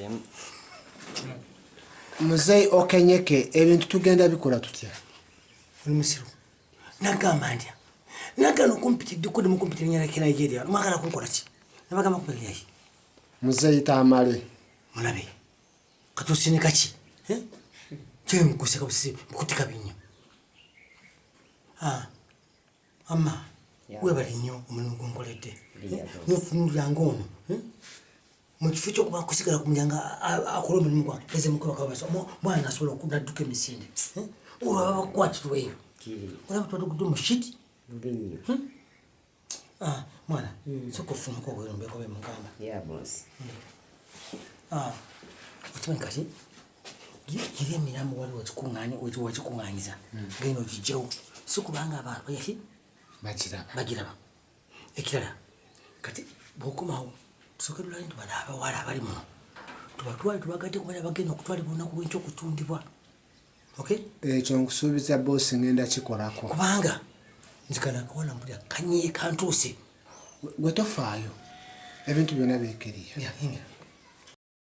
Yemu. Muzeyi Okenyeke, ebintu tugenda bikola tutya? Oli musiru. Nagamba ntya? Nagana okumpita eddiko nemukumpita erinnya lya Nigeria. Mwagala kunkola ki? Nabagamba kumpita linnya ki? Muzeyi Tamale. Mulabe. Kati osinika ki? Eh? Kye mukuseka busisi mukutika binyo. Ah. Amma. Webale nnyo omulimu gw'onkoledde. Notunulira ng'ono. Eh? Mu kifo ky'okuba kusigala ku mulyango akola omulimu gwange eze mukabakabasa omwana asobola okudadduka emisinde. Eh? Olwo aba bakukwatirwa eyo. Olaba twatugudde mu shiti. Hmm? Ah, mwana soka ofumuka obweru mbeeko bye mugamba. Ah, okimanyi kati giri emirambo wali wakikuŋŋanyiza genda ogijjewo si kubanga abantu bayaki bagiraba. Ekirala kati bw'okomawo tusooke tulabe nti bano abawala abali muno tubatwale tubagadde kubala bagenda okutwalibwa olunaku lw'enkya okutundibwa. Ekyo nkusuubiza boosi ngenda kikolako. Kubanga nze kano akawala mpulira kanyiye kantuuse. Gwe tofaayo ebintu byonna bikiriya.